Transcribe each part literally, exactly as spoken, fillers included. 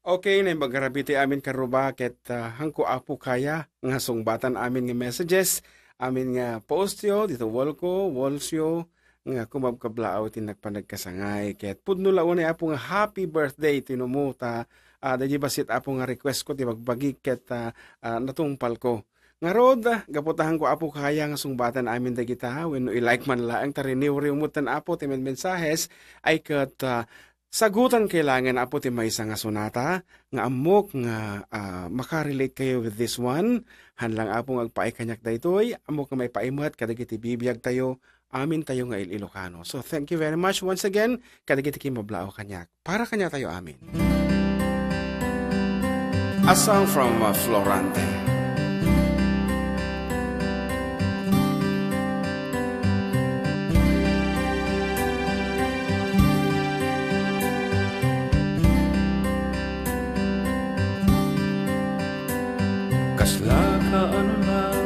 Okay, naimbag a rabii ti amin karuba ket, ah, haanko, Apo, kaya nga sungbatan amin nga messages, amin nga postyo dito wallko, wallsyo, nga kumabkablaaw ti nagpanagkasangay. Ket pudno la unay, Apo, nga happy birthday ti numo ta, ah, daydi bassit, Apo, nga request ko ti bagbagi ket, ah, ah, natungpalko. Ngarud, gapu ta haanko, Apo, kaya nga sungbatan amin dagita, wenno i-like man laeng ta riniwriw metten, Apo, ti menmensahes, ay ket, ah, sagutan kailangan, Apo, ti maysa nga sonata nga ammok nga, ah, makarelate kayo with this one. Haan lang, Apo, nga agpaay kaniak daytoy, ammok nga maipaay met kadagiti bibiyagtayo, amintayo nga il-Ilocano. So, thank you very much once again kadagiti kimmablaaw kaniak. Para kaniatayo amin. A song from, uh, Florante. Kasla kaano lang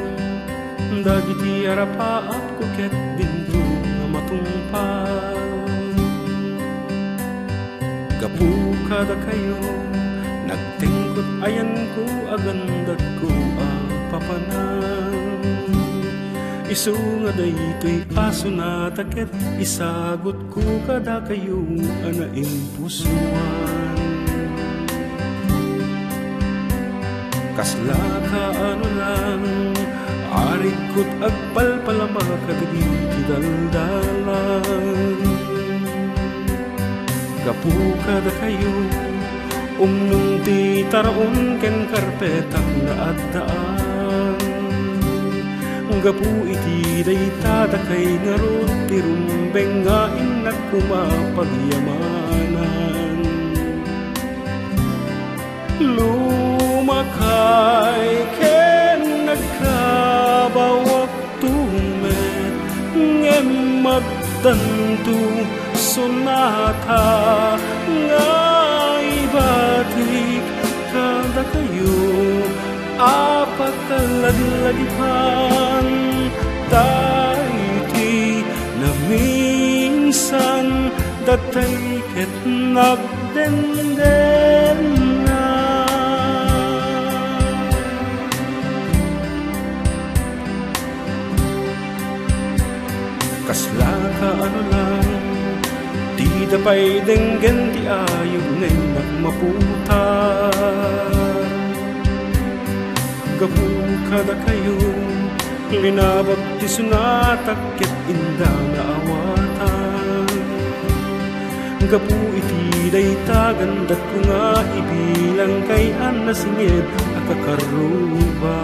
dagiti arapaapko ket dinto nga matungpal. Gapu kadakayo, nagtengkot ayanko a gandatko a papanan. Isu nga daytoy a sonata ket isagutko kadakayo a naimpusoan. Kasla kaano lang, arigko't agpalpalama kadagiti daldalan. Gapu kadakayo, umnong ti taraon ken karpetak nga addaan. Gapu iti dayta dakay ngarud ti rumbeng nga innak koma pagyamanan. Lumakay ken nagkabawakto met, ngem addanto sonata nga ibatik kadakayo a pakalaglagipan. Ta iti naminsan, datay ket nagdenggenna. Kasla kaano lang, dida pay denggen ti ayog nga innak maputar. Gapu kadakayo, linabag ti sonatak ket inda naawatan. Gapu iti dayta gandatko nga ibilang kay a nasinged a kakarruba.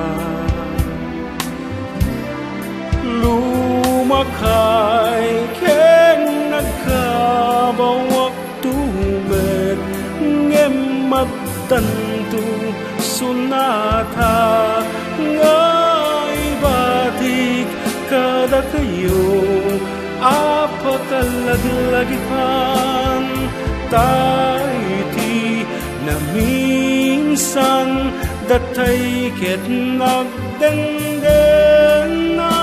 Lumakay ken nagkabawakto met, ngem addanto sonata nga ibatik kadakayo a pakalaglagipan. Ta iti naminsan, datay ket nagdenggenna.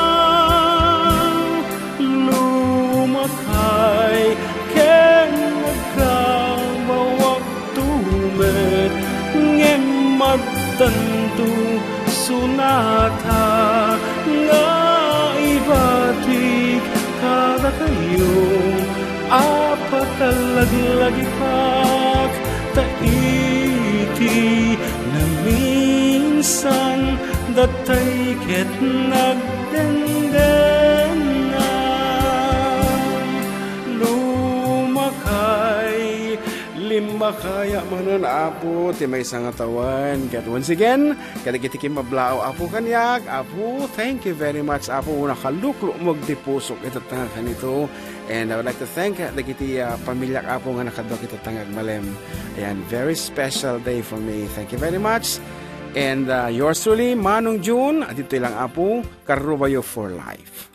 Lumakay ken nagkabawakto met, ngem addanto sonata nga ibatik kadakayo a pakalaglagipak. Ta iti naminsan, datay ket nagdenggenna. Lumakay, limakay manen, Apo, ti maysa nga tawen. Ket once again, kadagiti kimmablaaw, Apo, kaniak, Apo, thank you very much, Apo, nakaluklukmeg ti pusok iti tangag kanito. And I would like to thank, uh, dagiti, uh, pamilyak, Apo, nga nakadua iti tangag malem. Ayan, very special day for me. Thank you very much. And, uh, yours truly, Manong June, aditoy lang, Apo, karubayo for life.